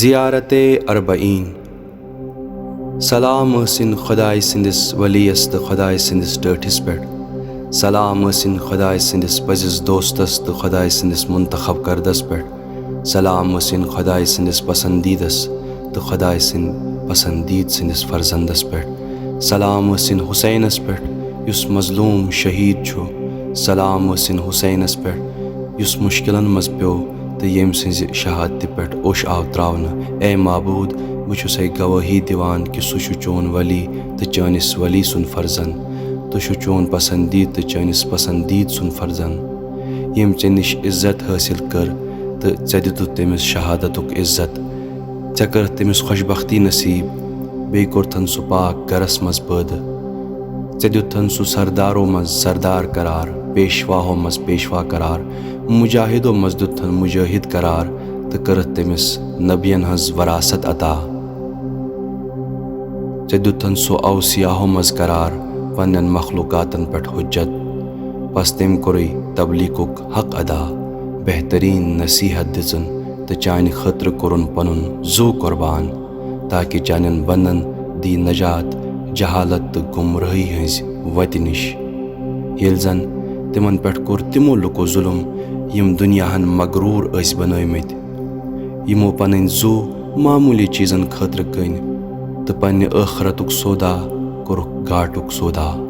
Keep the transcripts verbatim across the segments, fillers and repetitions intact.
زیارت اربعین۔ سلام ٲسِن خۄداے سٕنٛدِس ؤلیَس تہٕ خۄداے سٕنٛدِس ٹٲٹھِس پٮ۪ٹھ۔ سلام ٲسِن خۄداے سٕنٛدِس پٔزِس دوستَس تہٕ خۄداے سٕنٛدِس منتخب کردَس پٮ۪ٹھ۔ سلام ٲسِن خۄداے سٕنٛدِس پسندیدس تہٕ خۄداے سٕنٛدِ پسندید سٕنٛدِس فرزندس پٮ۪ٹھ۔ سلام ٲسِن حسینس پٮ۪ٹھ، یُس مظلوم شہید چھُ۔ سلام ٲسِن حسینس پٮ۪ٹھ، یُس مشکلن منٛز پیوٚو تہٕ ییٚمۍ سٕنٛزِ شہادتہِ پٮ۪ٹھ اوٚش آو تراونہٕ۔ اے معبود، بہٕ چھُسے گوٲہی دِوان کہِ سُہ چھُ چون ولی تہٕ چٲنِس ولی سُنٛد فرزند۔ تہٕ چھُ چون پسندید تہٕ چٲنِس پسندید سُنٛد فرزند۔ ییٚمۍ ژےٚ نِش عزت حٲصِل کٔر تہٕ ژےٚ دِتُتھ تٔمِس شہادتُک عزت۔ ژےٚ کٔرٕتھ تٔمِس خۄش بختی نصیٖب، بیٚیہِ کوٚرتھن سُہ پاک گرس منٛز پٲدٕ۔ ژےٚ دیُتتھن سُہ سردارو منٛز سردار قرار، پیشواہو منٛز پیشوا قرار، مجاہدو منٛز دیُتتھن مجاہد قرار تہٕ کٔرٕتھ تٔمِس نبین ہٕنٛز وراثت عطا۔ ژےٚ دیُتتھن سُہ اوصیاہو منٛز قرار، پننٮ۪ن مخلوقاتن پٮ۪ٹھ حجت۔ پس تٔمۍ کوٚرُے تبلیغُک حق ادا، بہتریٖن نصیحت دِژٕن تہٕ چانہِ خٲطرٕ کوٚرُن پنُن زُو قربان، تاکہِ چانٮ۪ن بندن دی نجات جہالت تہٕ گمرٲہی ہٕنٛزِ وتہِ نِش۔ ییٚلہِ زن تِمن پٮ۪ٹھ کوٚر تِمو لُکو ظُلم، یِم دُنیاہن مغروٗر ٲسۍ بنٲومٕتۍ۔ یِمو پنٕنۍ زُو معموٗلی چیٖزن خٲطرٕ کٕنۍ تہٕ پننہِ ٲخرتُک سودا کوٚرُکھ گاٹُک سودا۔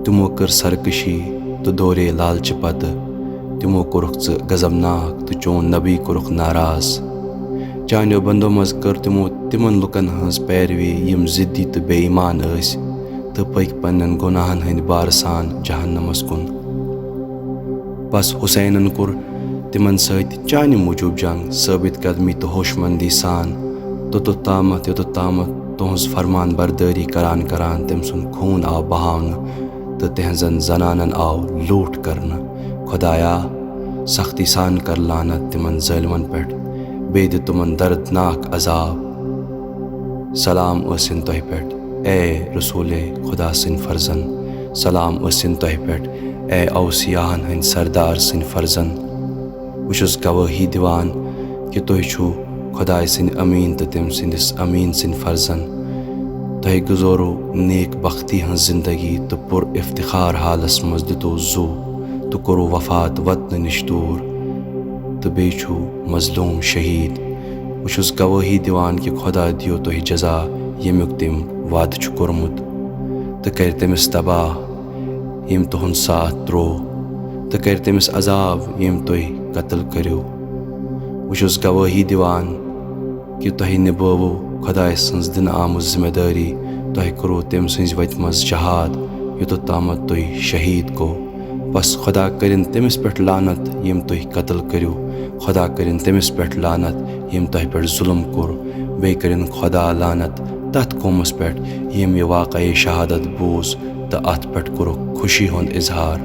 تِمو کٔر سرکشی تہٕ دورے لالچہِ پتہٕ۔ تِمو کوٚرُکھ ژٕ غضبناک تہٕ چون نبی کوٚرُکھ ناراض۔ چانیو بندو منٛز کٔر تِمو تِمن لُکن ہٕنٛز پیروی، یِم ضدی تہٕ بے ایمان ٲسۍ، تہٕ پٔکۍ پننٮ۪ن گۄناہن ہٕنٛدِ بارٕ سان جہنمس کُن۔ پس حسینن کوٚر تِمن سۭتۍ چانہِ موٗجوٗب جنگ، ثٲبت قدمی تہٕ ہوش مندی سان، توٚتتھ تامتھ یوٚتتھ تامتھ تُہنٛز فرمان بردٲری کران کران تٔمۍ سُنٛد خوٗن آو بہاونہٕ تہٕ تِہنٛزن زنانن آو لوٗٹھ کرنہٕ۔ خۄدایا، سختی سان کر لعنت تِمن ظٲلمن پٮ۪ٹھ، بیٚیہِ دِ تِمن دردناک عذاب۔ سلام ٲسِن تۄہہِ پٮ۪ٹھ، اے رسول خدا سٕنٛدۍ فرزند۔ سلام ٲسِن تۄہہِ پٮ۪ٹھ، اے اوصیاہن ہٕنٛدۍ سردار سٕنٛدۍ فرزند۔ بہٕ چھُس گوٲہی دِوان کہِ تُہۍ چھِو خۄداے سٕنٛدۍ امیٖن تہٕ تٔمۍ سٕنٛدِس امیٖن سٕنٛدۍ فرزند۔ تۄہہِ گُزٲرو نیک بختی ہٕنٛز زندگی تہٕ پُر افتخار حالس منٛز دِتو زُو تہٕ کوٚرو وفات وطنہٕ نِش دوٗر، تہٕ بیٚیہِ چھُو مظلوم شہید۔ بہٕ چھُس گوٲہی دِوان کہِ خۄدا دِیو تۄہہِ جزا، ییٚمیُک تٔمۍ وعدٕ چھُ کوٚرمُت، تہٕ کرِ تٔمِس تباہ، ییٚمۍ تُہُنٛد ساتھ ترٛوو، تہٕ کرِ تٔمِس عذاب، ییٚمۍ تُہۍ قتل کٔرِو۔ بہٕ چھُس گوٲہی دِوان کہِ تۄہہِ نِبٲوٕو خۄداے سٕنٛز دِنہٕ آمٕژ ذمہٕ دٲری، تۄہہِ کوٚروٕ تٔمۍ سٕنٛزِ وتہِ منٛز جہاد، یوٚتتھ تامتھ تُہۍ شہید گوٚو۔ بس خۄدا کٔرِن تٔمِس پٮ۪ٹھ لعنت، ییٚمۍ تُہۍ قتل کٔرِو۔ خۄدا کٔرِن تٔمِس پٮ۪ٹھ لعنت، ییٚمۍ تۄہہِ پٮ۪ٹھ ظُلم کوٚر۔ بیٚیہِ کٔرِن خۄدا لعنت تتھ قومس پٮ۪ٹھ، ییٚمۍ یہِ واقعہ شہادت بوٗز تہٕ اتھ پٮ۪ٹھ کوٚرُکھ خوشی ہُنٛد اظہار۔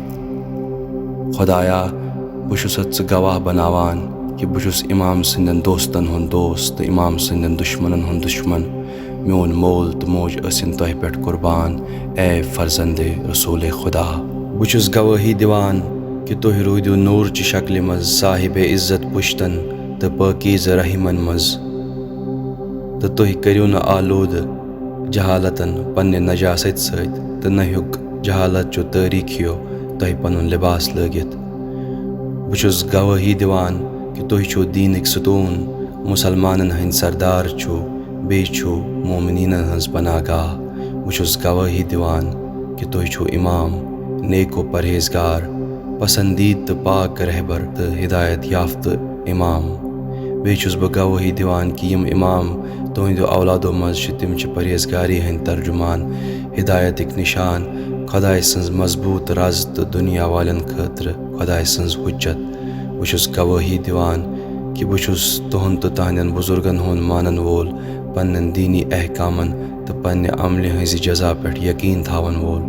خۄدایا، بہٕ چھُسَتھ ژٕ گواہ بناوان کہِ بہٕ چھُس امام سٕنٛدٮ۪ن دوستن ہُنٛد دوست تہٕ امام سٕنٛدٮ۪ن دُشمنن ہُنٛد دُشمن۔ میون مول تہٕ موج ٲسِن تۄہہِ پٮ۪ٹھ قربان، اے فرزندِ رسول خدا۔ بہٕ چھُس گوٲہی دِوان کہِ تُہۍ روٗدِو نوٗرچہِ شکلہِ منٛز صاحب عزت پُشتن تہٕ پٲکیزٕ رحیمن منٛز، تہٕ تُہۍ کٔرِو نہٕ آلوٗدٕ جہالتن پننہِ نجاستہِ سۭتۍ، تہٕ نہ ہیوٚک جہالت چو تٲریٖکھیو تۄہہِ پنُن لباس لٲگِتھ۔ بہٕ چھُس گوٲہی دِوان کہِ تُہۍ چھِو دیٖنٕکۍ ستوٗن، مُسلمانن ہٕنٛدۍ سردار چھِو، بیٚیہِ چھِو مومنیٖنن ہٕنٛز پناہ گاہ۔ بہٕ چھُس گوٲہی دِوان کہِ تُہۍ چھِو امام، نیک و پرہیزگار، پسندیدٕ تہٕ پاک رہبر تہٕ ہدایت یافتہٕ امام۔ بیٚیہِ چھُس بہٕ گوٲہی دِوان کہِ یِم امام تُہنٛدیو اولادو منٛز چھِ، تِم چھِ پرہیزگاری ہٕنٛدۍ ترجمان، ہدایتٕکۍ نشان، خۄداے سٕنٛز مضبوٗط رز تہٕ دُنیا والٮ۪ن خٲطرٕ خۄداے سٕنٛز حُجت۔ بہٕ چھُس گوٲہی دِوان کہِ بہٕ چھُس تُہُنٛد تہٕ تُہنٛدٮ۪ن بُزرگن ہُنٛد مانن وول، پننٮ۪ن دیٖنی احکامن تہٕ پننہِ عملہِ ہٕنٛزِ جزا پٮ۪ٹھ یقیٖن تھاون وول۔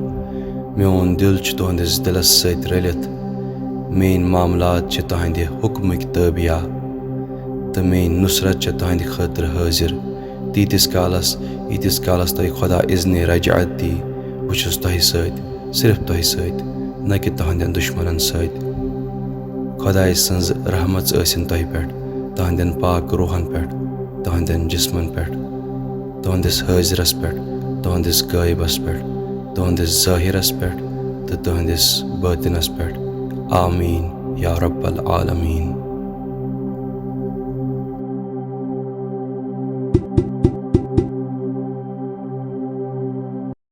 میون دِل چھُ تُہنٛدِس دِلس سۭتۍ رٔلِتھ۔ میٲنۍ معاملات چھِ تُہنٛدِ حُکمٕکۍ تٲبیا، تہٕ میٲنۍ نُصرت چھےٚ تُہنٛدِ خٲطرٕ حٲضِر۔ تیٖتِس کالس، ییٖتِس کالس تۄہہِ خۄدا اذنِ رجعت دی، بہٕ چھُس تۄہہِ سۭتۍ، صرف تۄہہِ سۭتۍ، نہ کہِ تُہنٛدٮ۪ن دُشمنن سۭتۍ۔ خۄداے سٕنٛز رحمژ ٲسِن تۄہہِ پٮ۪ٹھ، تُہنٛدٮ۪ن پاک روحن پٮ۪ٹھ۔ تُہنٛدٮ۪ن جسمن پٮ۪ٹھ، تُہنٛدِس حٲضرس پٮ۪ٹھ، تُہنٛدِس غٲیبس پٮ۪ٹھ، تُہنٛدِس ظٲہرس پٮ۪ٹھ تہٕ تُہنٛدِس باطنس پٮ۪ٹھ۔ آمین یا رب العالمین۔